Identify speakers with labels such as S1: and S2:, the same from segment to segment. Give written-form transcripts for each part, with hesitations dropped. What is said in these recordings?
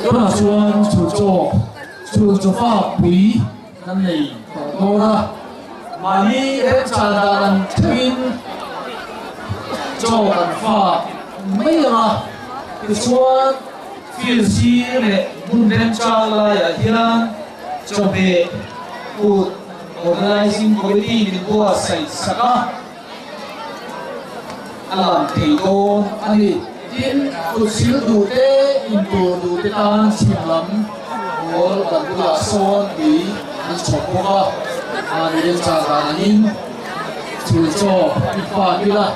S1: Tunah chuan chhun chaw, chhun chawfa pui kan nei tawh dawn a, mahni remchan dan ang theuhin chaw kan fa mai ang a, tichuan field sir leh hmun remchang laiah hian chawhmeh kut Organizing Committee min buatsaih sak a, a lang thei dawn a ni. Tin, kut sil duh te, in tur duh te tan chhim lam pawl kan bulah sawn tui an chhawp bawk a, mahni remchang dan angin chhul chaw i fak ila,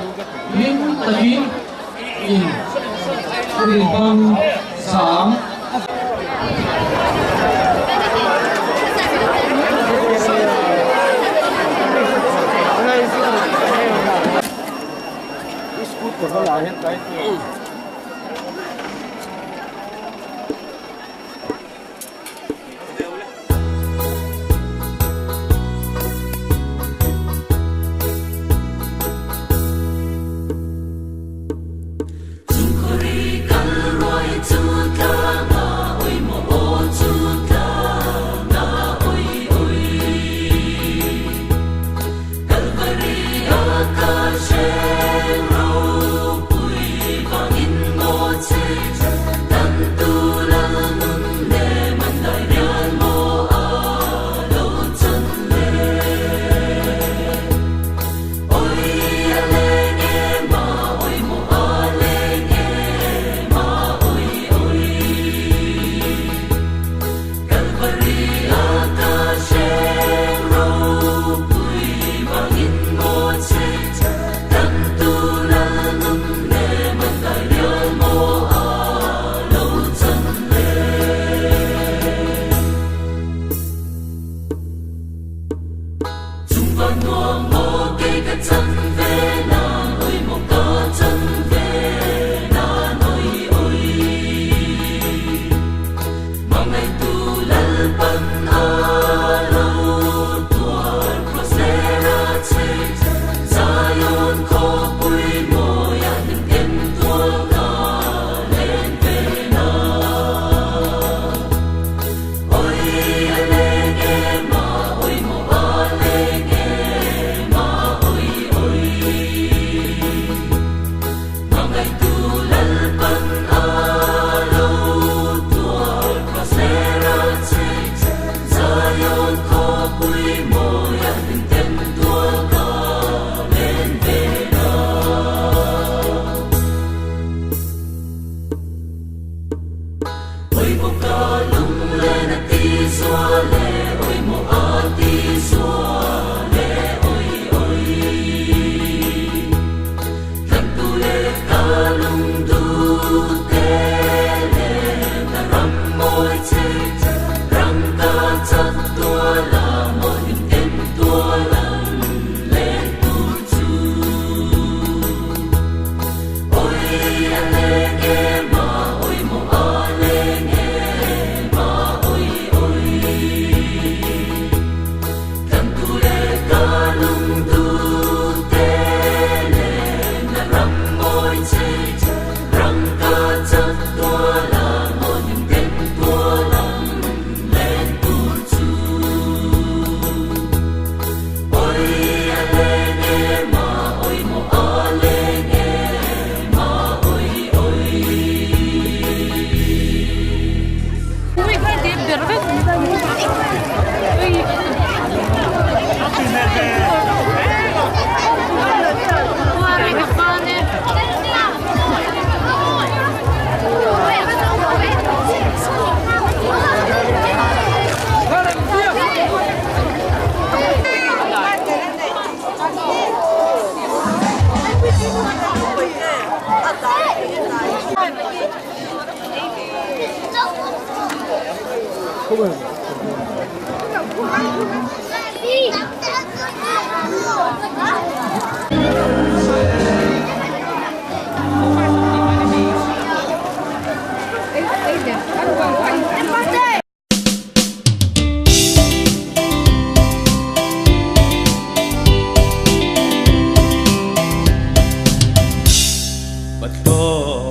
S1: hlim takin in rin hmang zang.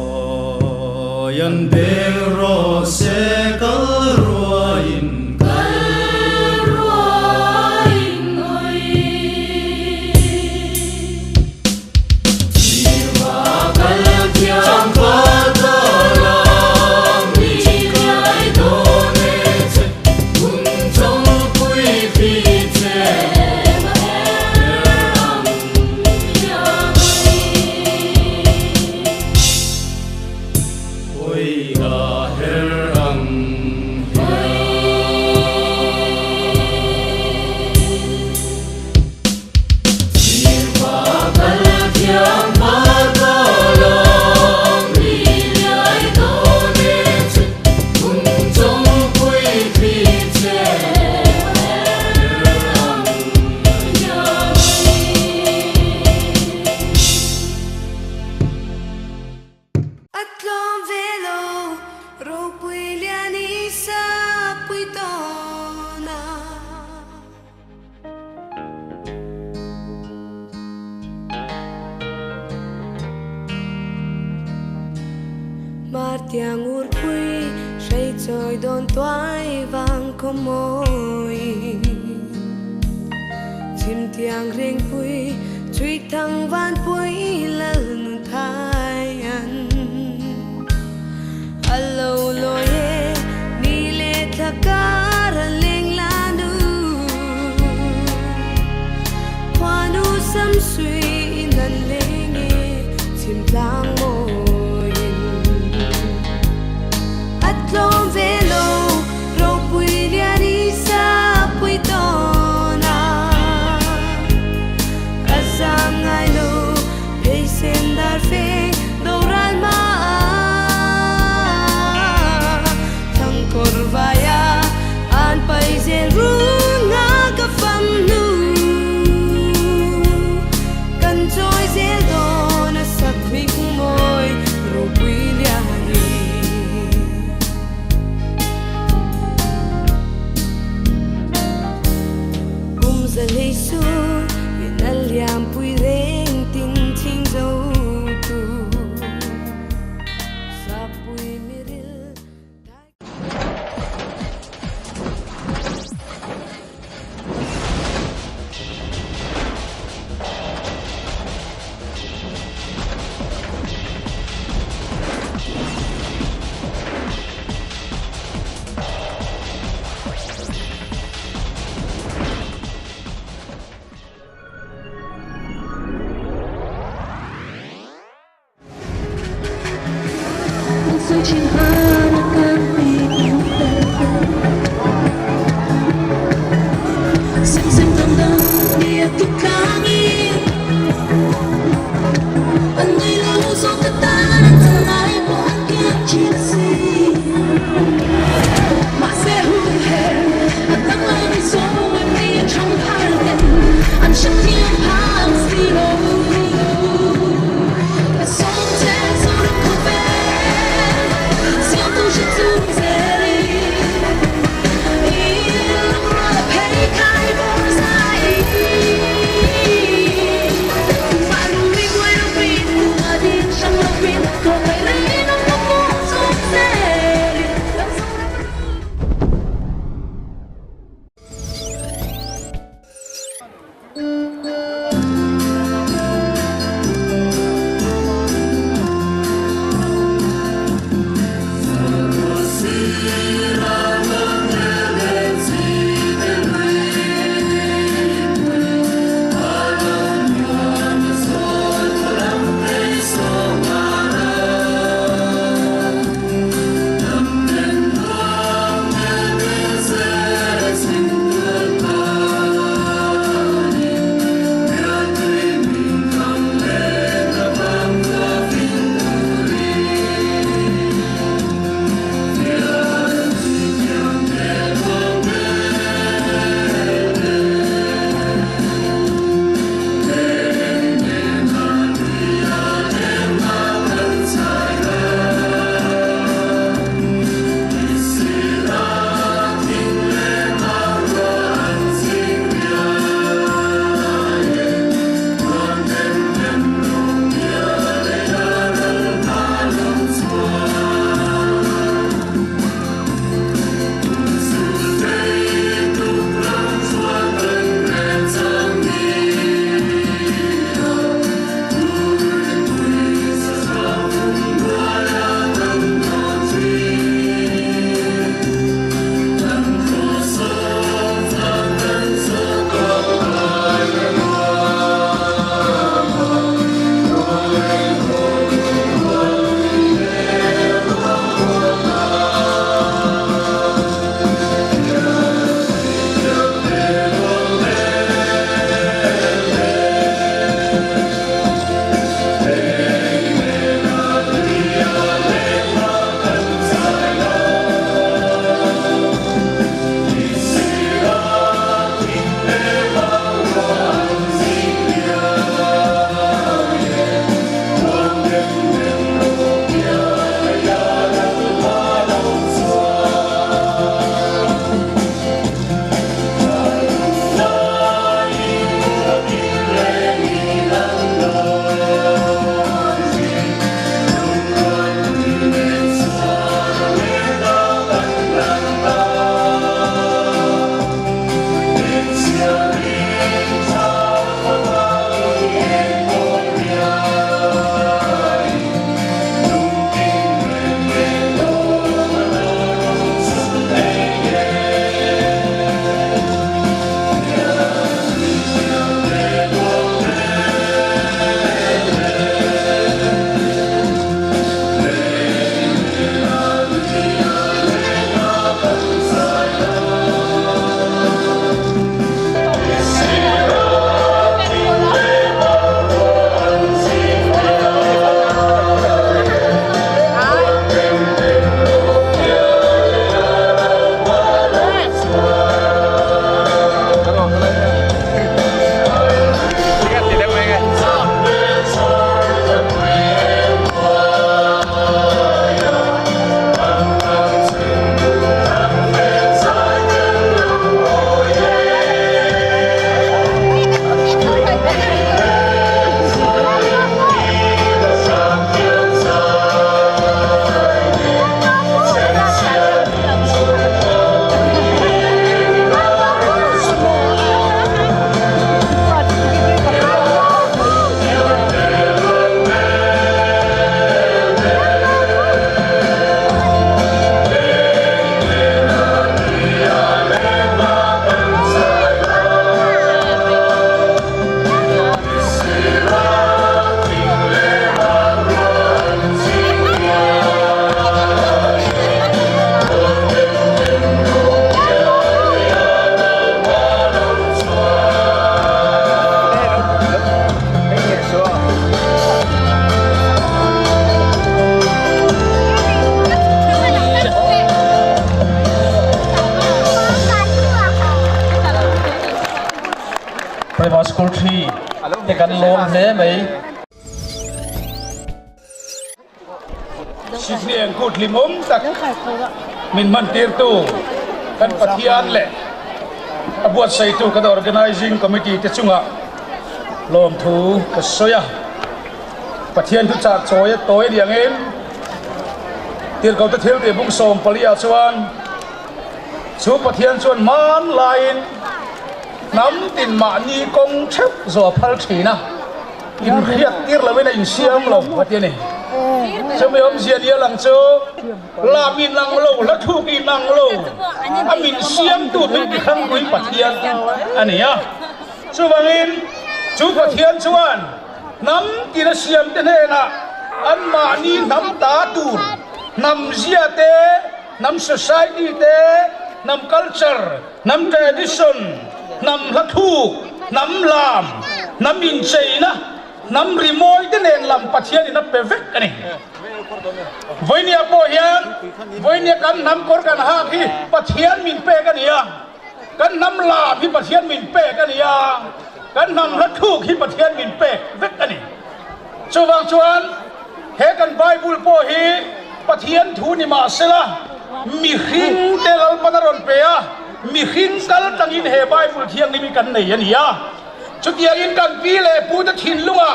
S2: Pathlawi an beng rawh se. Chhimtiang urpui hreichawi dawn tuai vang khaw mawi. Chhimtiang rengpui chhui thang vanpui lal nun thai an. A lo lawi e ni leh thla kar a leng la nu. Khuanu samsui in an leng e chhimtlang mawiin. A tlawm ve lo ropui lian i sapui tawn a. A zam ngai lo pheisen dar feng doral hma a. Thangkawr vaia an pai zel run a ka fam hnu. Kan chawi zel dawn a sak hming mawi ropui lian i. Kum za hlei sur in a liampui reng tin thing zo tu Sapui miril thai.
S3: te kan lawm hle mai.
S4: Sydney engkut hlimawm tak min hmantirtu kan Pathian leh a buatsaihtu kan Organising Committee te chungah lawmthu ka sawi a. Pathian thu chah chawi a tawi ni angin Tirhkohte thiltih bung 14 ah chuan chu Pathian chuan hmanlaiin hnam tin mahni kawng theuh zawh a phal thin a. Inhriat tir loin a insiam lo a ti a ni. Chumi awmzia nia lang chu lam in ang lo, hla thluk in ang lo, a min siamtu min ti hrangpui Pathian a ni a. Chuvangin chu Pathian chuan hnam tina siamte hnenah anmahni hnam ta tur, hnam zia te, hnam society te, hnam culture, Hnam tradition, hnam hla thuk, hnam lam, hnam incheina, hnam rimawi te nen lam Pathianin a pe vek a ni. Vawinia pawh hian vawinia kan hnam kawr kan hak hi Pathian min pek a ni a, kan hnam lam hi Pathian min pek a ni a, kan hnam hla thuk hi Pathian min pek vek a ni. Chuvang chuan he kan Bible pawh hi Pathian thu ni mah sela, mihring te Lalpan a rawn pe a, mihring kal tlangin he Bible thianghlim hi kan nei a ni a. Chutiangin kan pi leh pu te thinlungah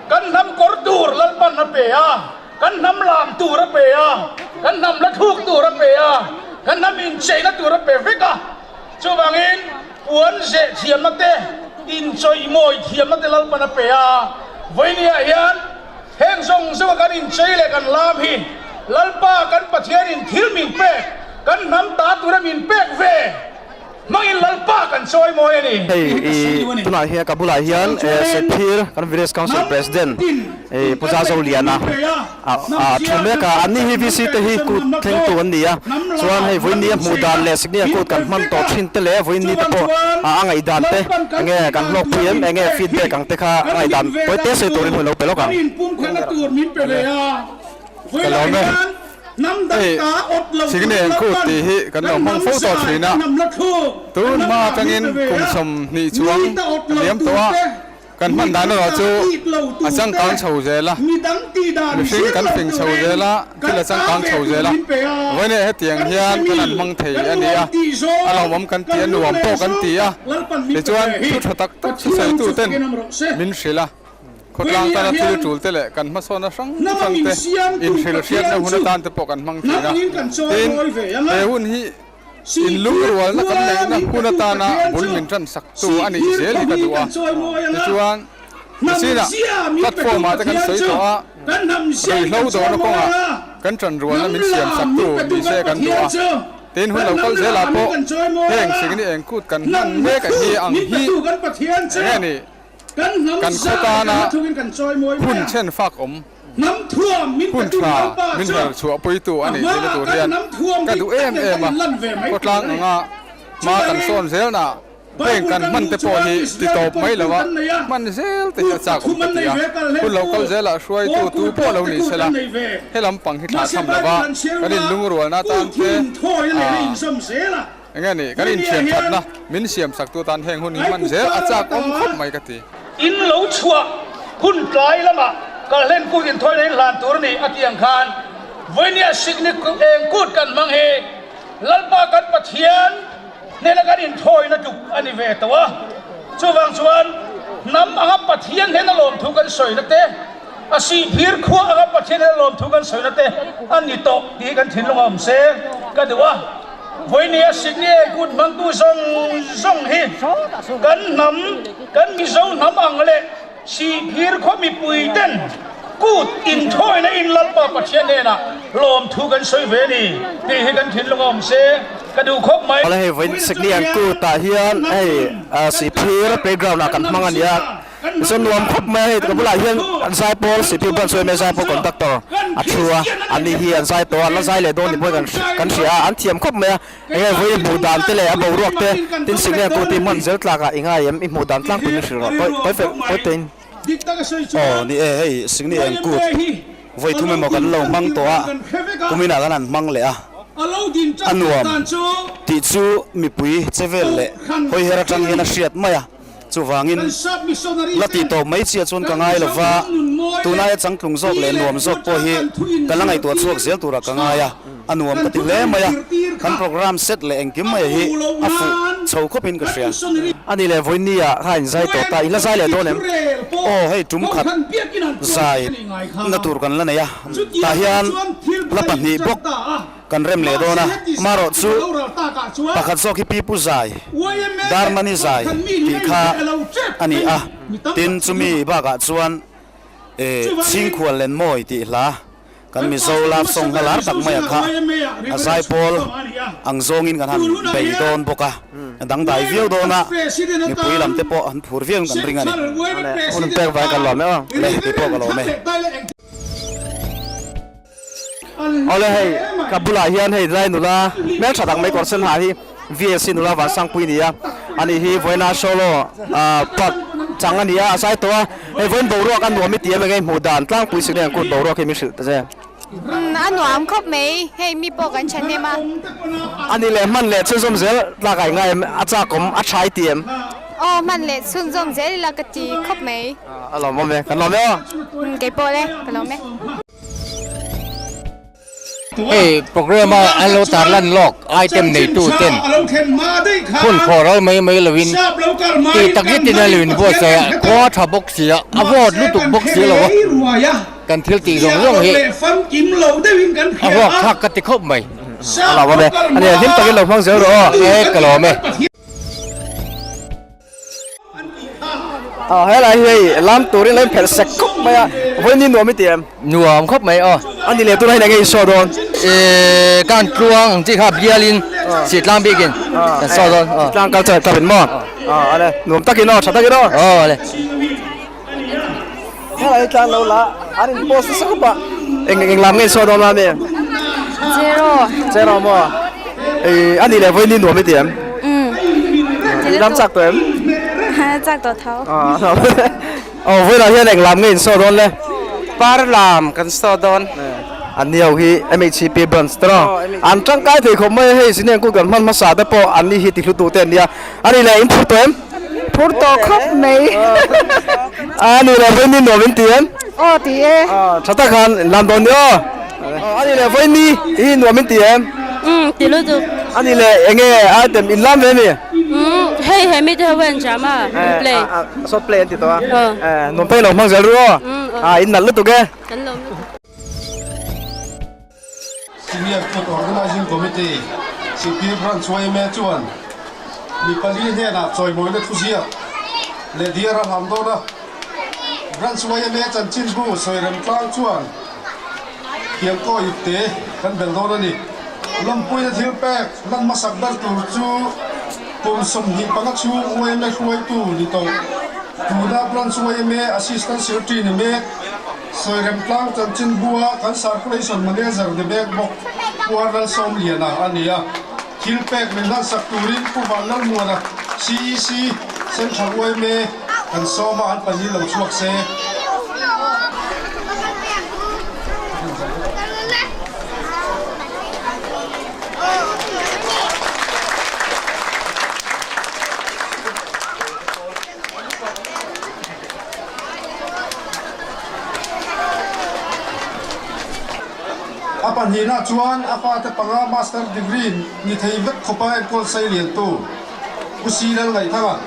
S4: kan hnam kawr tur Lalpan a pe a, kan hnam lam tur a pe a, kan hnam la thluk tur a pe a, kan hnam incheina tur a pe vek a. Chuvangin puan zeh thiamna te, inchawihmawi thiamna te Lalpan a pe a, vawinia hian heng zawng zawnga kan inchei leh kan lam hi Lalpa kan Pathianin thil min pek, kan hnam ta tura min pek ve hmangin Lalpa kan chawimawi a ni.
S5: Hei i tunah hian ka bulah hian Sephir kan Village Council President Pu Zazoliana a thu mek a, anni hi VC te hi kut thlengtu an ni a, chuan hei vawiin a hmuh dan leh Sikni a kut kan hman tawh thin te leh vawiin ni te pawh a ngaihdan te enge kan hlawkpui em enge feedback ang te kha a ngaihdan tawi te sawi turin hun lo pe lawk ang.
S6: Ka lawm e. Hei Sikni eng kut tih hi kan lo hmang fo tawh thin a, tun hma atangin kum 20 chuang a liam tawh a. Kan hman dan erawh chu a changkang chho zel a, mihring kan fing chho zel a, thil a changkang chho zel a. Vawiin hetiang hian kan han hmang thei a ni a, a lawmawm kan ti a, nuam pawh kan ti a. Tichuan thu tha tak tak thusawitu ten min hrilh a, khawtlang tana thil tul te leh kan hmasawnna hrang hrang te inhrilh hriatna hun atan te pawh kan hmang thin a. Tin, he hun hi Inlungrualna kan neihna hun atana bul min tan saktu a nih zel hi ka duh a. Tichuan, Machine-ah platform-ah te kan sawi tawh a, ruihhlo dawhna kawngah kan tanrualna min siam saktu ni se kan duh a. Tin, hun lo kal zelah pawh heng sikni engkut kan hman mek a hi ang hi eng nge ni kan khaw tana hun chen fak awm Hun tha min her chhuah puitu a nih theihna tur hian ka duh em em a, khawtlang anga hma kan sawn zelna heng kan hman te pawh hi ti tawp mai lo a, hman zel te hi a chak awm ka ti a, hun lo kal zelah hruaitu tu pawh lo ni sela, he lampang hi thlah tham lova kan inlungrualna atan te a eng nge ni kan inthian thatna min siam saktu atan heng hun hi hman zel a chak awm khawp mai ka ti.
S4: In lo chhuah hun tlai lamah kalhlen kut inthawi na in hlan tur a ni a tih ang khan vawinia sikni eng kut kan hmang hi Lalpa kan Pathian hnena kan inthawina tuk a ni ve tawh a. Chuvang chuan hnam anga Pathian hnena lawmthu kan sawina te, a sihphir khua anga Pathian hnena lawmthu kan sawina te a ni tawh tih hi kan thinlung a awm se ka duh a. Vawinia sikni eng kut hmangtu zawng zawng hi kan hnam, Kan Mizo hnam ang leh Sihphir khaw mipui ten kut inthawina in Lalpa Pathian hnenah lawmthu kan sawi ve a ni tih hi kan thinlung a awm se ka duh khawp mai.
S5: Awle hei vawiin Sikni ang kut ah hian hei Sihphir playground ah kan hmang a ni a, tichuan nuam khawp mai a hei ka bulah hian an zaipawl Sihphir branch yma zaipawl conductor a thu a, ani hi an zai tawh a, an la zai leh dawn ni pawhin kan hria a, an thiam khawp mai a. Enge vawi i hmuh dan te leh a boruak te tin sik nge kut i hman zel tlak ah i ngai em i hmuh dan tlangpui min hrilh rawh tawi tawi fel tawi tein.
S7: Aw ni e hei sikni eng kut vawi thum emaw kan lo hmang tawh a kumin ah kan han hmang leh a a nuam tih chu mipui che vel leh hawi her atang hian a hriat mai a. Chuvangin, la tih tawp mai chiah chuan ka ngai lo va, tunlaia changtlung zawk leh nuam zawk pawh hi ka la ngaihtuah chhuak zel turah ka ngai a, a nuam ka ti hle mai a, kan programme set leh engkim mai hi a fuh chho khawpin ka hria.
S5: A nih leh vawiin ah kha in zai tawh ta, in la zai leh dawn em?
S7: Aw hei tum khat zai na tur kan la nei a, tah hian hla pahnih bawk. Kan rem leh dawn a, amaherawh chu pakhat zawk hi Pipu zai, Darmani zai tih kha a ni a, tin chumi bakah chuan Chhingkhual Lenmawi tih hla kan Mizo love song hla lar tak maia kha a zaipawl ang zawngin kan han bei dawn bawk a, a dangdai viau dawn a, mipui lam te pawh an phur viauin kan ring a ni.
S5: Hun pek vai ka lawm e aw.
S7: Le, keipawh ka lawm e.
S5: Awle hei ka bulah hian hei lai nula hmel tha tak mai kawr sen ha hi VSC nula Vansangpui ni a ani hi vawiina solo ah part chang a ni a a zai tawh a hei vawiin boruak a nuam i ti em enge hmuh dan tlangpui sikna hian kut boruak hi min hrilh ta che.
S3: Umm a nuam khawp mai hei mi pawh kan thahnem a.
S5: Ani leh hman leh chhunzawm zel tlak a ingai em a chakawm a tha i ti em?
S3: Aw hman leh chhunzawm zel ila ka ti khawp mai.
S5: A lawmawm e kan lawm e aw.
S3: Umm keipawh le ka lawm e.
S8: Hei program a an lo tar lan lawk item neitu ten hun khawh ral mai mai lovin tih tak zetin a lo in buatsaih a, khua tha bawk si a, a vawt lutuk bawk si lo a, kan thil tih zawng zawng hi a huak thlak ka ti khawp mai.
S5: A lawm e, a ni hlim takin lo hmang zel rawh aw.
S8: E ka lawm e.
S5: Aw helai hi hei lam turin lo in phelh sek khawp mai a vawiin ni nuam i ti em?
S8: Nuam khawp mai aw.
S5: A ni leh tunah hian enge i saw dawn?
S8: Eee kan tluang ang chi kha bialin sitlang bikin kan saw dawn aw.
S5: Sitlang culture club in maw? Aw ale nuam takin aw tha takin aw.
S8: Aw ale.
S5: Helai hi tlang lo la an in post nasa khawp a. Eng eng lam nge i saw dawn la mi?
S3: Zero.
S5: Zero maw? Ei a ni leh vawiin ni nuam i ti em?
S3: Umm.
S5: I lam chak tawh em?
S3: Chak tawh tho.
S5: Aw vawiinah hian eng lam nge in saw dawn le?
S9: Par lam kan saw dawn.
S5: An ni ho hi MHCP branch te rawh. An tangkai thei khawp mai a hei Sinian kut kan hman hmasa te pawh an ni hi ti hlu tu te an nia. A ni leh in phur tawh em?
S10: Phur tawh khawp mai.
S5: A ni leh vawiin ni nuam in ti em?
S10: Aw ti e.
S5: Tha tak khan in lam dawn ni aw. A ni leh vawiin ni hi nuam in ti em?
S11: Umm ti lutuk.
S5: A ni leh enge item in lam ve mi?
S11: Umm hei he mi te ho hian drama an play.
S5: Short play an ti tawh a. Nuam phei lo hmang zel ru aw. A in nalh lutuk e.
S11: Kan lawm lutuk.
S12: Senior Kut Organising Committee, Sihphir Branch yma chuan mi pali hnenah chawimawina thuziak leh diar a hlam dawn a. Branch yma chanchinbu Sawirem tlang chuan Thiamkaw ipte kan bel dawn a ni. Lawmpuina thil pek lan hmasak ber tur chu kum 25 chhung yma hruaitu ni tawh tuna Branch yma Assistant Secretary ni mek Sawirem tlang chanchinbua kan Circulation Manager ni mek bawk Pu Arnal Sawmliana a ni a. Thil pek min hlansak turin Pu Vanlalmuana, CEC, Central yma kan sawm a, an pahnih lo chhuak se. A pahnihna chuan a fate panga Master Degree ni thei vek khawpa enkawl sei liantu Pu Si Lalngaihthanga,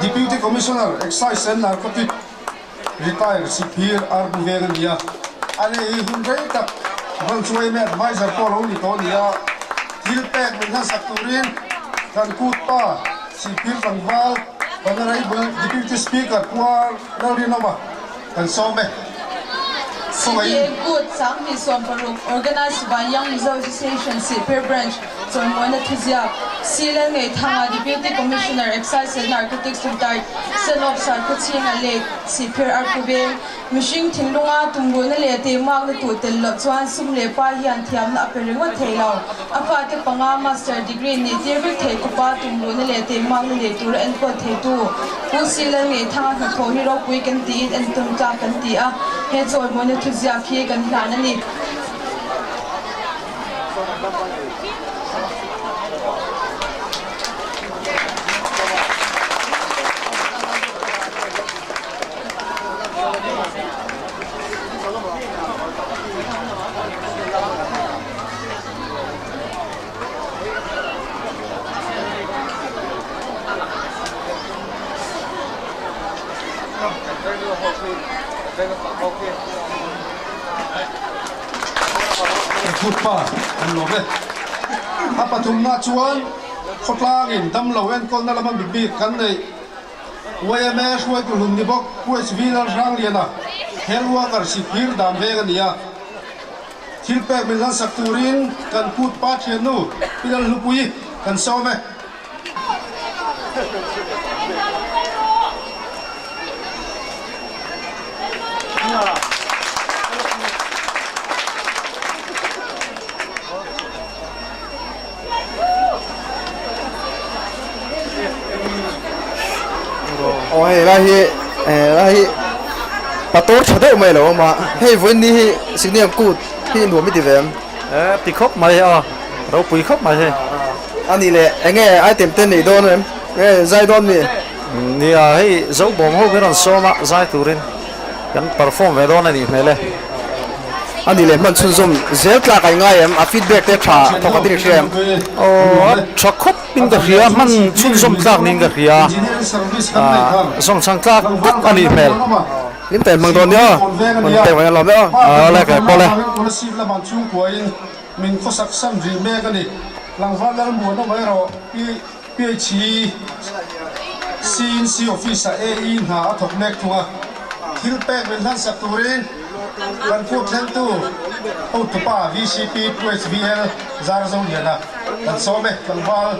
S12: Deputy Commissioner, Excise and Narcotic, Retire, Sihphir, Arbu Veng a ni a. A nei hi hun rei tak Branch yma Advisor pawh lo ni tawh a ni a. Thil pek min hlansak turin kan kut pa Sihphir tlangval Honorable Deputy Speaker Pu R. Lalrinawma kan sawm e.
S13: CDA Kut 2016 Organized by Young Mizo Association Sihphir Branch Chawimawina thuziak Si Lalngeithanga Deputy Commissioner Excise and Narcotics Retired Son of Sarkhuchhinga Late Sihphir Arpuveng Mihring thinlunga tumruhna leh teimakna tuh tel loh chuan sum leh pa hian thiamna a pe ringawt thei lo. A fate panga Master Degree nih tir vek thei khawpa tumruhna leh teimakna nei tura enkawl theitu Pu Si Lalngeithanga hnathawh hi ropui kan tiin entawn tlak kan ti a, he chawimawina thuziak hi kan hlan a ni.
S12: Kutpa an lawm e. A pathumna chuan khawtlangin damlo enkawlna lama mi bik kan neih yma hruaitu hlun ni bawk Pu HV Lalhrangliana Health Worker Sihphir dan veng a ni a. Thil pek min hlansak turin kan kut pa thiannu Pi Lalhlupui kan sawm e.
S5: Aw hei lai hi eh lai hi pator tha deuh mai a lo awm a hei vawiin ni hi Sikniam kut hi nuam i ti ve em?
S14: Eh ti khawp mai a ropui khawp mai hei.
S5: A nih leh eng nge item te nei dawn em? Nge zai dawn mi?
S14: Nia hei Zobawm ho hi rawn sawm a zai turin kan perform ve dawn a nih hmel e.
S5: A nih leh hman chhunzawm zel tlak a ingai em? A feedback te tha thawk a tin i hria em?
S14: Aw a tha khawp in ka hria hman chhunzawm tlak niin ka hria ah zawngchhang tlak tak a nih hmel.
S5: Hlim takin hmang dawn nia aw. Hman pek mai a lawm e aw.
S14: Aw le kai pawh le.
S12: Min khawsak san rih mek a ni. Tlangval Lalmuana mai erawh Pi PHE CNC Office ah AE hna a thawk mek thung a. Thil pek min hlansak turin kan kut thlengtu hotupa VCP Pu HVL Zarzoliana kan sawm e. Tlangval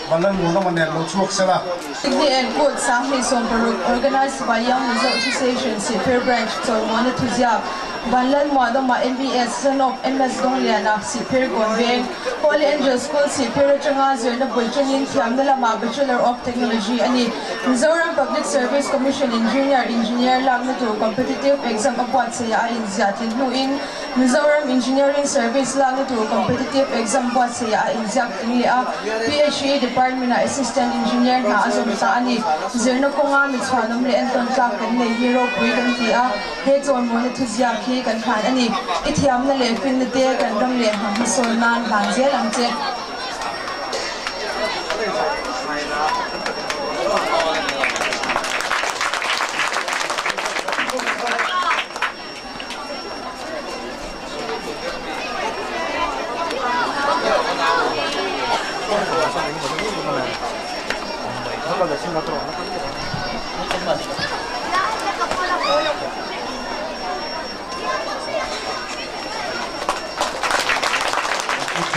S12: Vanlalmuanawma nen lo chhuak sela.
S13: Sydney and Kut 2016 Organised by Young Mizo Association Sihphir Branch Chawimuana Thuziak Vanlalmuanawma MES Son of MS Dawngliana Sihphir Kawn Veng Holy Angel School Sihphir atanga zirna bul tangin thiamna lamah Bachelor of Technology a ni. Mizoram Public Service Commission in Junior Engineer lakna tur Competitive Exam a buatsaihah a inziah tlin hnuin Mizoram Engineering Service lakna tur Competitive Exam buatsaihah a inziak tling leh a, PHE Department-ah Assistant Engineer hna a zawm ta a ni. Zirna kawnga mi chhuanawm leh entawn tlak kan nei hi ropui kan ti a, he chawnmawina thuziak hi kan hlan a ni. I thiamna leh finna te kan ram leh hnam hmasawn nan hlan zel ang che.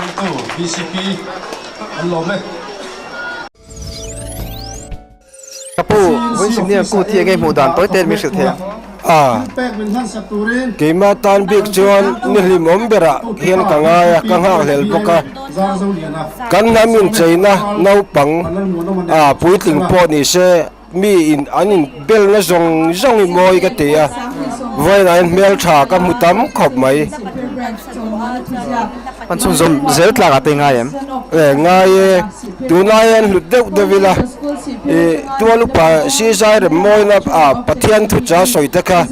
S12: Thangtu VCP an lawm e.
S5: Ka pu, vawiin Sydney-a kut hi enge hmuh dan tawi te min hrilh thei ang?
S15: A, keimah tan bik chuan ni hlimawm berah hian ka ngai a, ka nghakhlel bawk a. Kan hnam incheina naupang a puitling pawh ni se mi in an inbelna zawng zawng hi mawi ka ti a, vawiinah hian hmeltha ka hmu tam khawp mai.
S5: An chhunzawm zel tlak ah te ngai em?
S15: E ngai e, tunlai hian hlut deuh deuh ila ih tual upa Sizai Remmawina ah Pathian thucha sawi te kha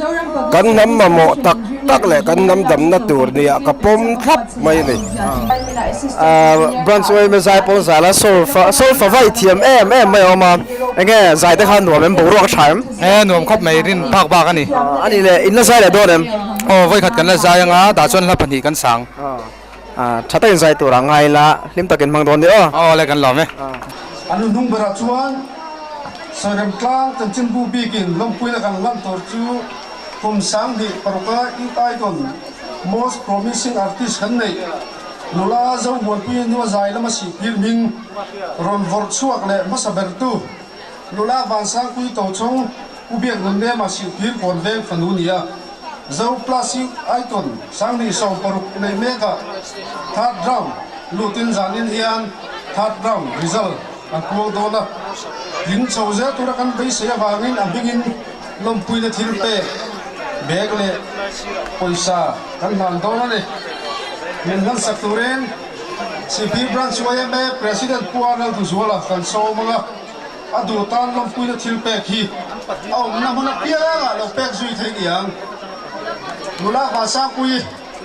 S15: kan hnam mamawh tak tak leh kan hnam damna tur nia ka pawm thlap mai a ni.
S5: Branch yma zaipawl zala solfa solfa va i thiam em em mai a awm a, enge zai te kha nuam em boruak a tha em?
S6: E nuam khawp mai rin phak bak a ni.
S5: A nih leh in la zai leh dawn em?
S6: Aw vawikhat kan la zai anga tah chuan hla pahnih kan sang.
S5: Tha takin zai tur a ngai la hlim takin hmang dawn nia aw.
S6: Aw le kan lawm e.
S12: An hnung berah chuan Sawirem tlang chanchinbu bikin lawmpuina kan lan tur chu kum 2006 a Youth Icon Most Promising Artist kan neih nula Zomuanpuii nua zai lama sihphir hming rawn vawrh chhuak leh hmasa bertu Nula Vansangpui Tochhawng Pu Biak Nunnem-a Sihphir Kawn Veng fanu ni a, Zo Plus Youth Icon 2016 nei mekah third round lutin zanin hian third round result an puang dawn a, tling chho zel tura kan beisei avangin a hmingin lawmpuina thil pek bag leh pawisa kan hlan dawn a ni. Min hlansak turin Sihphir Branch yma President Pu Arnold Duzuala kan sawm ang a. A duh tan lawmpuina thil pek hi a awmna hmun apiangah lo pek zui thei ni ang. Nula Vansangpuii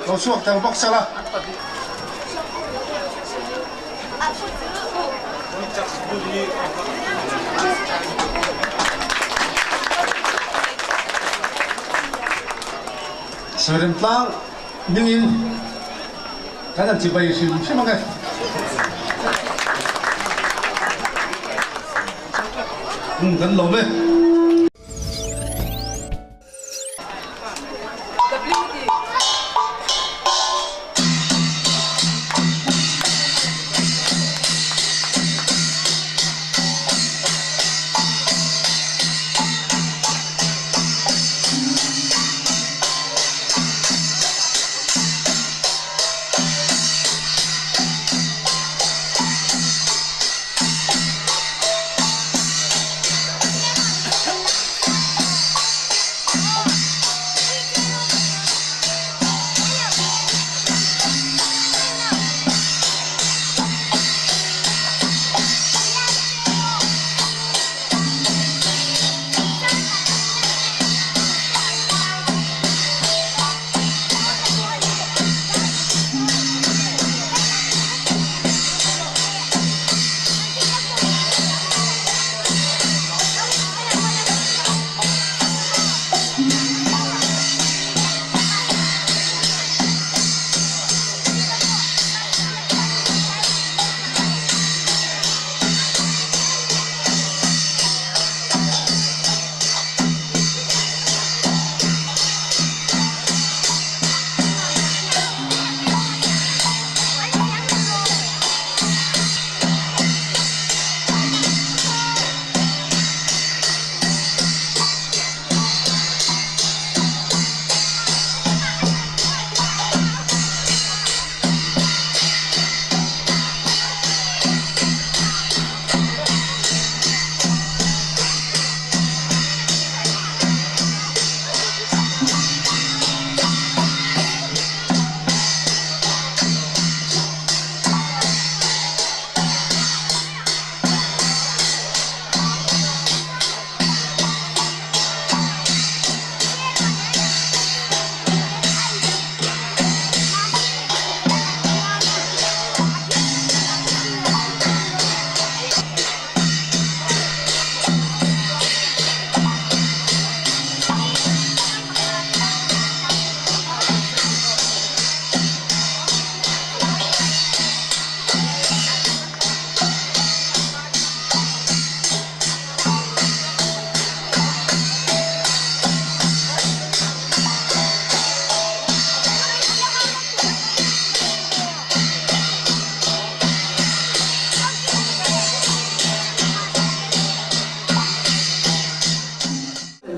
S12: lo chhuak tel bawk sela. Sawirin tlang hmingin kan han chibai hrim hrim ang e. Umm kan lawm e.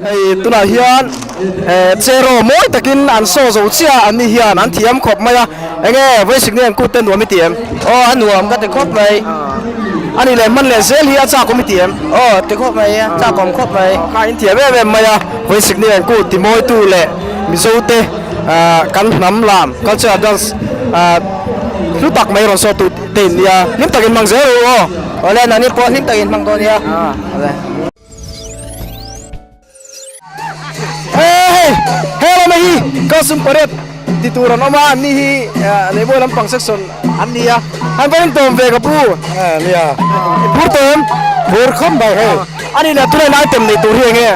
S5: Hei tunah hian eh cheraw mawi takin an saw zo chiah a an ni hian an thiam khawp mai a enge vawisikni an kut te nuam i ti em? Aw a nuam ka ti khawp mai. A nih leh hman leh zel hi a chak awm i ti em? Aw ti khawp mai a chak awm khawp mai. Kha in thiam em em mai a vawisikni an kut ti mawitu leh Mizo te ah kan hnam lam cultural dance ah hlu tak mai rawn saw tu te in nia hlim takin hmang zel ru aw. Awle nani pawh hlim takin hmang dawn nia. Awle. Hei he lama hi costume parade ti tur an awm a an ni hi lehbawi lampang section an ni a an va intawm ve ka pu nia phur tawh em phur khawp mai hei a ni leh tunah item neih tur hi enge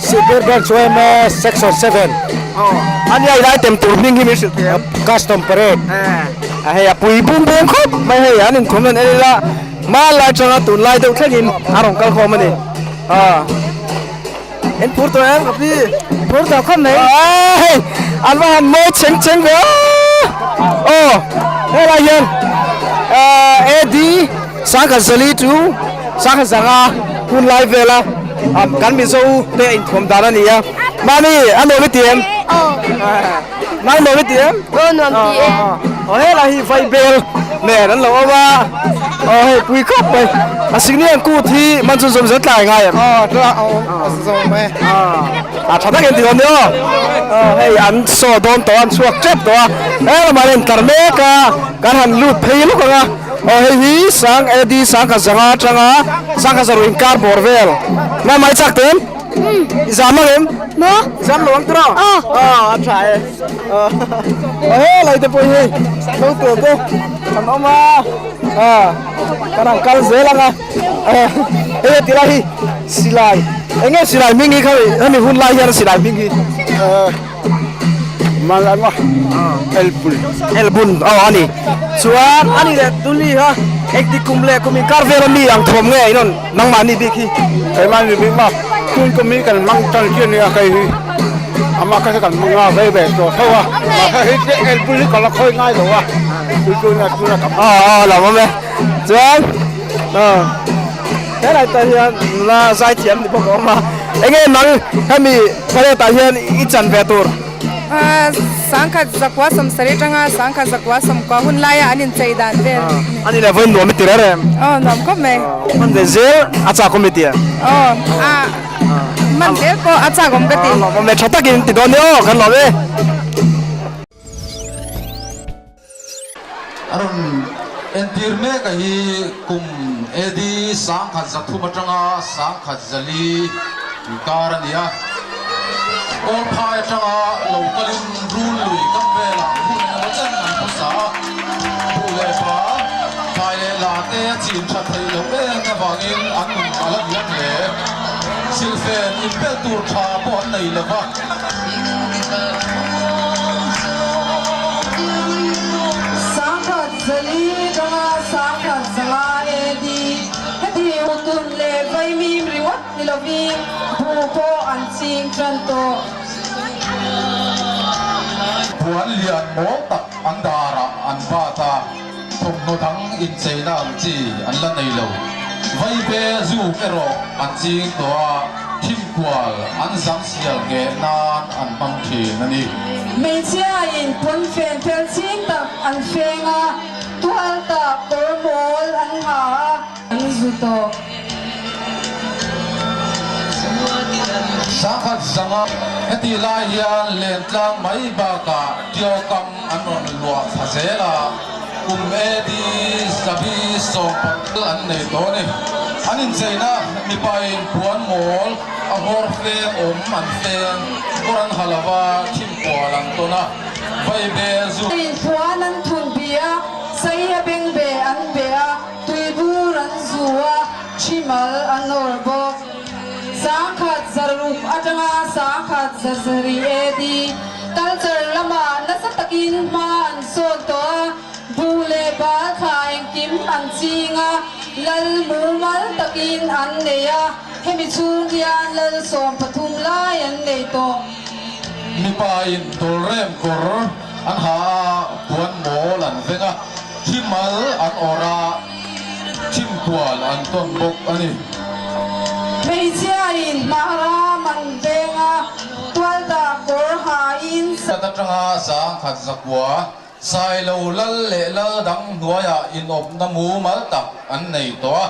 S12: Sipir branch yma section 7
S5: a nia ila item tur hming hi min hrilh thei em
S12: custom parade
S5: a hei a pui bum bum khawp mai hei an inkhawm hian en ila Hmanlai atanga tunlai deuh thlengin a rawn kal khawm a ni. Aw en phur tawh em ka pi? Phur tawh khawp mai. Aw hei an va han mawi cheng cheng ve aw. Aw helai hian AD Sangkhat Zali chu Sangkhat Zanga hun lai vela kan Mizo te inthuam dan a ni a. Mami a nuam i ti em? Aw. Nang nuam i ti em?
S11: Aw nuam ti e.
S5: Aw helai hi vaibel nen an lo awm a. Aw hei pui khawp mai. A sikni ang kut hi man chun zawm zel tlai ngai em?
S9: Aw tlai zawm e.
S5: A tha takin ti dawn ni aw. Aw hei an saw dawn tawh a an chhuak tep tawh a. He lamah hian tlar mek a kan han lut phei lawk ang a. Aw hei hi sang AD sangkhat zanga atanga sangkhat zaruk inkar bawr vel. Nang mai chak te em? I zam ang em?
S3: Maw?
S5: I zam lo ang tiraw?
S3: Aw.
S5: Aw a tha e. Aw helai te pawh hi lo tur te an awm a. Aw kan han kal zel ang a. Hei a tilai hi silai eng nge silai hming hi khami hemi hun lai hian silai hming hi.
S6: Malama Elbun.
S5: Elbun aw a ni. Chuan a ni leh tuli kha engtik kum leh kum inkar vel a mi ang thawm nge inawn nangmahni bik hi.
S6: Keimahni bik maw tun kum hi kan hmang tan chiah a nia kei hi amah kha kan hmang a vei ve tawh tho a mahse hei chu Elbun hi ka la khawi ngai lo a chu chu nia tuna ka
S5: Aw aw lo awm e chuan aw helai tah hian nula zaithiam ni bawk a awm a enge nang hemi parade ah hian i chan ve tur.
S10: Sangkhat zakua sawmsarih atanga sangkhat zakua sawmkua hun laia an inchei dan vel.
S5: A ni leh vawiin nuam i ti reng em?
S10: Aw nuam khawp mai.
S5: Hman ve zel a chak awm i ti em?
S10: Aw a hman zel pawh a chak awm ka ti.
S5: Lawm awm e tha takin ti dawn nia aw kan lawm e.
S16: A rawn entir mek a hi kum AD 1300 atanga 1304 inkar a ni a. Kawlphai atanga lo kalin rul lui kam velah hun engemaw chen an hmasa a. Buh leh pa, thlai leh la te a chin tha theih loh em avangin an nun a la hniam hle. Silhfen inbel tur tha pawh an nei lo va.
S13: Sangkhat zali atanga sangkhat zanga AD heti hutun leh vaimim ringawt ni lovin bu pawh an ching tan tawh.
S16: Puan lian mawl tak an darah an bat a, thawmhnaw dang incheina ang chi an la nei lo. Vaibe zuk erawh an ching tawh a, thimkual an zam sial ngheh nan an hmang thin a ni.
S13: Hmeichhiain pawnfen fel ching tak an feng a, tual tak kawr mawl an ha a. An zu tawh.
S16: 1005 hetih lai hian Lentlang mai bakah Tiaukam an rawn luah thla zel a, kum AD 140 an nei tawh a ni. An incheina mipain puan mawl a hawr feng awm an feng, kawr an ha lo va, thimkual an tawn a, vaibel zu.
S13: Puan an thun bih a, saiha bengbeh an beh a. Tuibur an zu a, thimal an awr bawk. 1006 atanga 1070 AD, culture lamah nasa takin hma an sawn tawh a, buh leh bal thla engkim an ching a, lal mumal takin an nei a, hemi chhung hian lal 13 lai an nei tawh.
S16: Mipain tawlrem kawr an ha a, puan mawl an veng a. Thimal an awrh a, thimkual an tawn bawk a ni.
S13: Hmeichhiain hmahram an veng a, tualtah kawr hain.
S16: Khat atanga 1100 Sailo lal leh lal dang hnuaiah inawpna mumal tak an nei tawh a.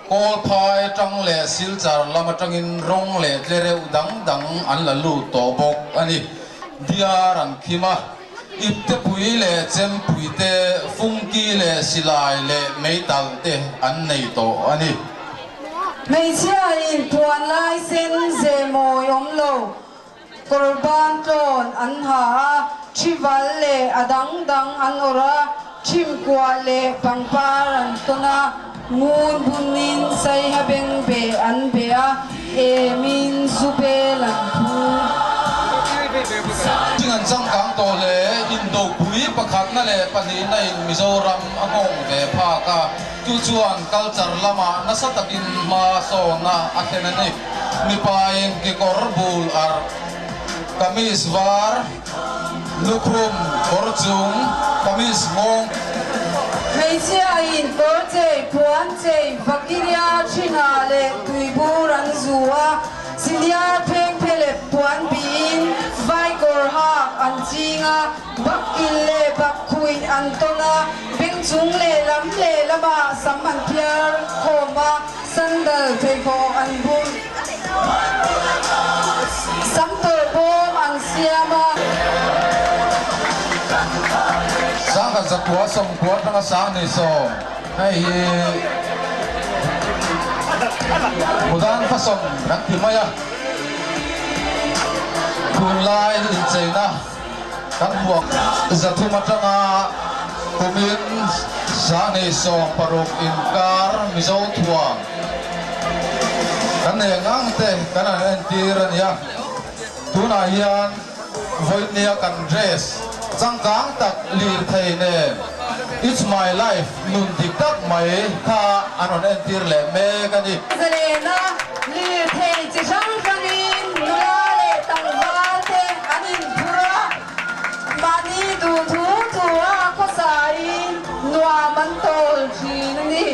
S16: Kawlphai atang leh Silchar lam atangin rawng leh tlereuh dang dang an la lut tawh bawk a ni. Diar an khim a, iptepui leh chempui te, fungki leh silai leh meital te an nei tawh a ni.
S13: Hmeichhiain puan lai sen ze mawi awm lo. Kawr ban tlawn an ha a, thival leh a dang dang an awrh a, thimkuah leh pangpar an tawn a, ngun bunin saiha beng beh an beh a, emin zu bel an phu.
S16: Thing an changkang tawh hle, Indopui pakhatna leh pahnihna in Mizoram a nghawng ve phak a, chu chuan culture lamah nasa takin hma sawnna a thlen a ni. Mipain kekawr bul arh, kamis var, lukhum, kawr chung, kamis nghawng.
S13: Hmeichhiain kawr chei, puan chei, vakiria, thinga leh tuibur an zu a, siniar pheng phelep puan bihin vai kawr hak an ching a, bakkil leh bakkhuih an tawn a, beng chung lehlam lehlamah sam an phiar khawm a. Sandal pheikhawk an bun. Sam tawrh bawm an siam a.
S16: 1090 atanga 2070 hei hi Mudan Fashion kan ti mai a. Tunlai incheina kan hmuh 300 atanga kumin 2060 inkar Mizo thuam kan nei ang te kan han entir a ni a. Tunah hian vawinia kan dress changkang tak lirthei nen It's my life nun dik tak mai kha an rawn entir leh mek a ni.
S17: Zalena lirthei chi hrang hrangin nula leh tlangval te an inphur a, mahni duh thu thu a khawsaiin nuam an tawl thin a ni.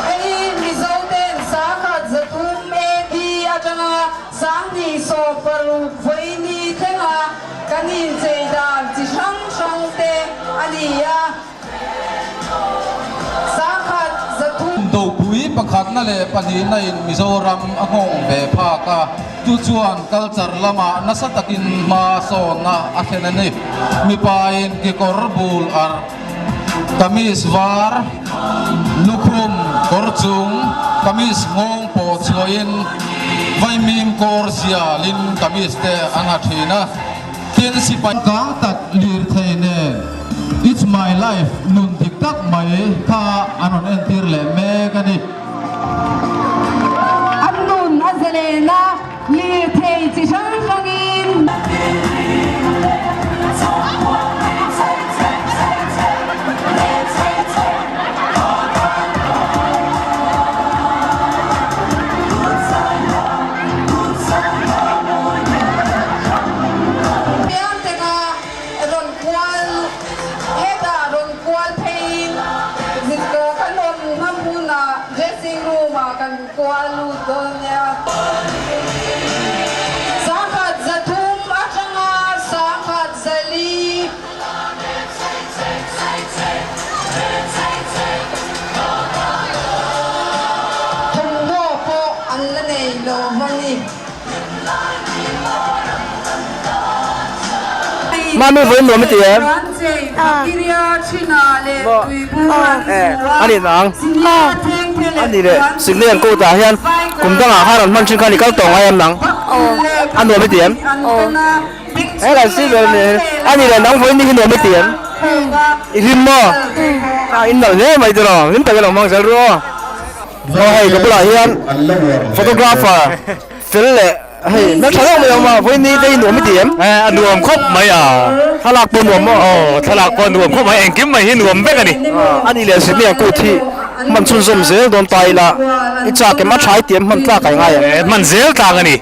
S17: Hei Mizoten 1003 AD atanga 2060 vawiini thlenga kan inchei dan chi hrang hrang te a ni a. 1003.
S16: Dopui pakhatna leh pahnihna in Mizoram a nghawng ve phak a, chu chuan culture lamah nasa takin hma sawnna a thlen a ni. Mipa in kekawr bul ar, kamis var, lukhum, kawr chung, kamis nghawng pawh chhuahin vaimim kawr zialin kamis te an ha thin a. Tin sipai kang tak lirthei nen It's my life nun dik tak mai kha an rawn entir leh mek a ni.
S17: An nun a zalen a, lirthei chi hrang hrangin. Piangtenga rawn kual hetah rawn kual pheiin kan awm hma hmunah dressing room ah kan kual lut dawn nia. 1300 atanga 1004. Thawmhnaw pawh an la nei lo a ni.
S5: Mami vawiin nuam i ti em? A ni nang. A ni leh Signal coat ah hian kum dangah khan an hman thin khan i kal tawh ngai em nang? A nuam i ti em? He kan si ber ni a ni leh nang vawiin ni hi nuam i ti em? I hlim maw? A in nalh hle mai tiraw hlim takin lo hmang zel ru aw. Aw hei ka bulah hian photographer fel leh hei hmeltha deuh mai a awm a vawiin ni te hi nuam i ti em?
S18: A nuam khawp mai a.
S5: Thlalak pawh nuam maw?
S18: Aw thlalak pawh nuam khawp mai engkim mai hi nuam vek a ni.
S5: A ni leh Sydney ang kut hi hman chhunzawm zel dawn ta ila i chak em a tha i ti em hman tlak a i ngai em?
S18: Hman zel tlak a ni.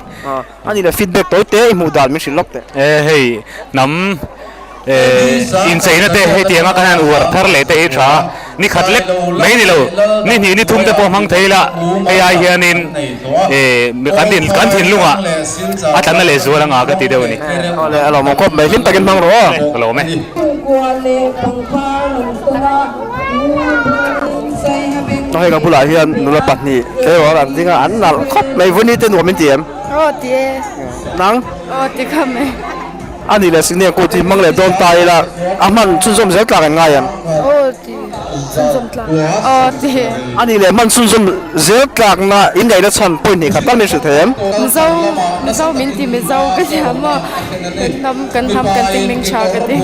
S5: A ni leh feedback tawi te i hmuh dan min hrilh lawk teh.
S18: E hei hnam e incheina te hei tianga kan han uar thar leh te hi tha ni khat lek mai ni lo ni hnih ni thum te pawh hmang thei la hei ai hianin e kan thin kan thinlungah a tlanna leh zual anga ka ti deuh a ni.
S5: Aw le a lawmawm khawp mai hlim takin hmang rawh aw.
S18: Ka lawm e.
S5: Hei ka bulah hian nula pahnih tleirawl an ding a an nalh khawp mai vawni te nuam in ti em?
S11: Aw ti e.
S5: Nang?
S11: Aw ti kha mai.
S5: A nih leh Sydney kut hi hmang leh dawn ta ila a hman chhunzawm zel tlak an ngai em?
S11: Aw ti chhunzawm tlak. Aw ti.
S5: A nih leh hman chhunzawm zel tlakna in ngaihna chhan point hnih khat tal min hrilh thei em?
S11: Mizo Mizo min ti Mizo ka ti a maw kan hnam kan hnam kan ti hming tha ka ti.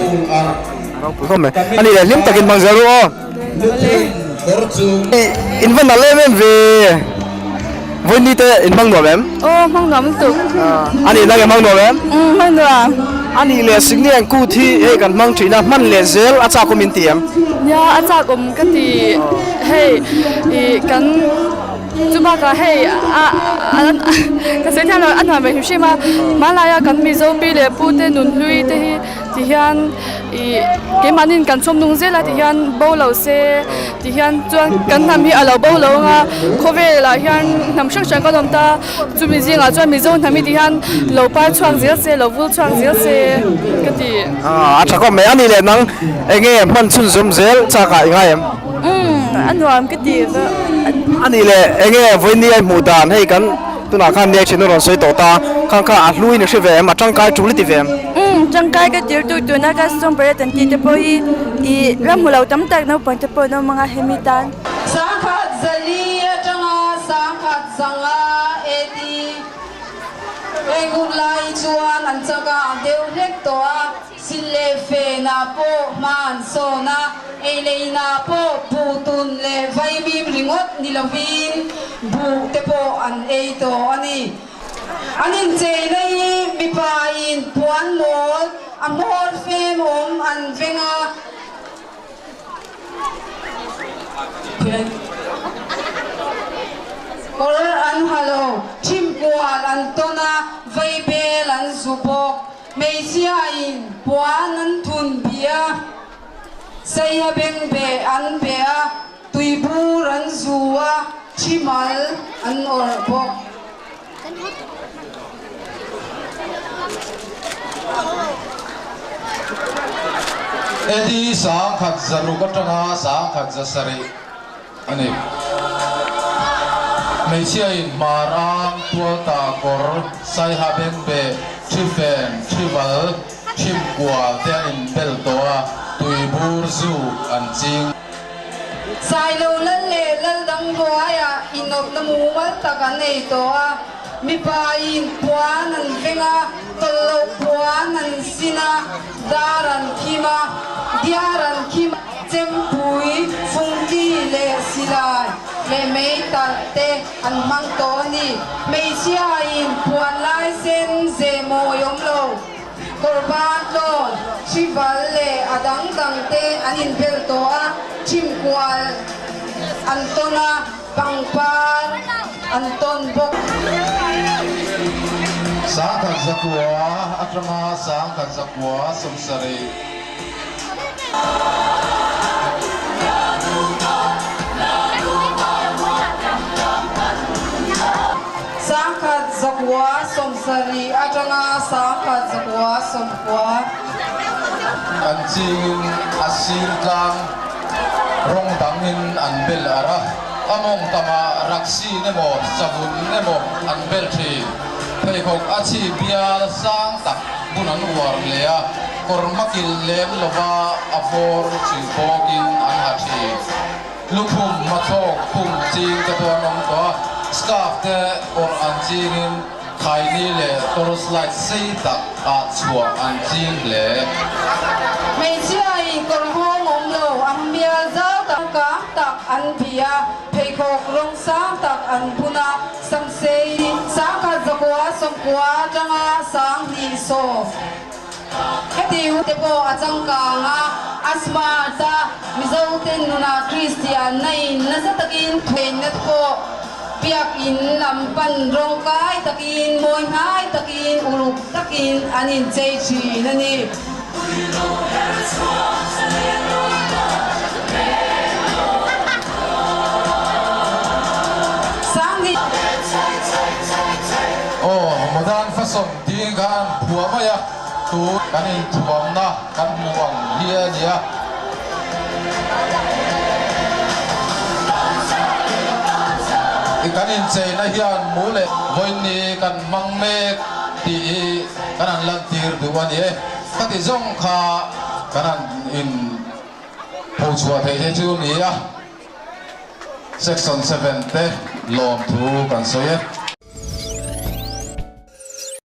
S5: Ropui khawp mai. A nih leh hlim takin hmang zel ru aw. In va nalh em em ve. Vawini te in hmang nuam em?
S11: Aw hmang nuam lutuk.
S5: A nih nang i hmang nuam em?
S11: Umm hmang nuam.
S5: A nih leh Sikniang kut hi hei kan hmang thin a, hman leh zel a chak awm in ti em?
S11: Nia, a chak awm ka ti. Hei ih kan chu bakah hei a ka sawi thiam lo a hnuai mai hrim hrim a, hmanlaia kan Mizo pi leh pu te nunhlui te hi ti hian ih keimahniin kan chhawm nung zel a ti hian bo lo se ti hian chuan kan hnam hi a lo bo lo ang a, khawvelah hian hnam hrang hrang kan awm ta. Chumi zingah chuan Mizo hnam hi ti hian lo par chhuak zel se, lo vul chhuak zel se ka ti.
S5: A tha khawp mai. A nih leh nang eng nge hman chhunzawm zel chak ah i ngai em?
S11: Umm, a nuam ka ti va.
S5: A nih leh eng nge vawiin i hmuh dan hei kan tunah khan nia thin a rawn sawi tawh ta, khang kha a hluin i hre ve em? A tangkai tul i ti ve em?
S11: Umm, tangkai ka tir tu tuna ka sawmparek an tih te pawh hi i ram hmu lo tam tak naupang te pawh an awm ang a hemi tan.
S17: Sangkhat zali atanga sangkhat zanga AD heng hun lai chuan an chak a, an deuh hlek tawh a, sil leh fenah pawh hma an sawn a, ei leh inah pawh buh tun leh vaimim ringawt ni lovin buh te pawh an ei tawh a ni. An incheina hi mipa in puan mawl a hmawr fem awm an veng a. Kawr an ha lo, thimkual an tawn a, vaibel an zu bawk. Hmeichhiain puan an thun bih a, saiha bengbeh an beh a, tuibur an zu a, thimal an awrh bawk.
S16: Eddie 1600 atanga 1700 a ni. Hmeichhiain hmar ang tualta kawr saiha bengbeh thifen thival thimkual te an inbel tawh a, tuibur zu an ching.
S17: Sailo lal leh lal dang hnuaiah inawpna mumal tak an nei tawh a, mipain puan an veng a, tawlh loh puan an sin a, dar an khim a, diar an khim a, chempui, fungki leh silai leh meitalh te an hmang tawh a ni. Hmeichhiain puan lai sen ze mawi awm lo. Kawrban tlawn, hrival leh a dang dang te an inbel tawh a, thimkual an tawn a, pangpar an tawn bawk.
S16: 1900 atanga 1970.
S17: 1970 atanga 1990.
S16: An chingin a sir tlang rawng dangin an bel ar a, a mawng tamah raksin emaw savun emaw an bel thin. Pheikhawk a chhi bial sang tak bun an uar hle a, kawr hmakilh lem lova a vawr chih bawkin an ha thin. Lukhum hmathlawk khum ching te pawh an awm tawh a, scarf te awrh an chingin khaini leh torch light sei tak ah chhuah an ching hle.
S17: Hmeichhia in kawr nghawng awm lo, an bial zau tak kang tak an bih a, pheikhawk rawng sang tak an bun a, samsei 1990 atanga 2010. Heti hu te pawh a changkang a, a smart a, Mizo ten nunah Kristian na in nasa takin thuenna te pawh biakin lam pan rawngkai takin, mawi hnai takin, uluk takin an inchei thin a ni.
S16: Aw, modern fashion Ding khan phuah mai a, tun kan inthuamna kan hmuh ang hi a ni a. Kan incheina hian mu leh vawiinni kan hmang mek tih hi kan han lantir duh a ni e. Khati zawng kha kan han in phochhuah theih hi chu ni a. Section 7 te lawmthu kan sawi e.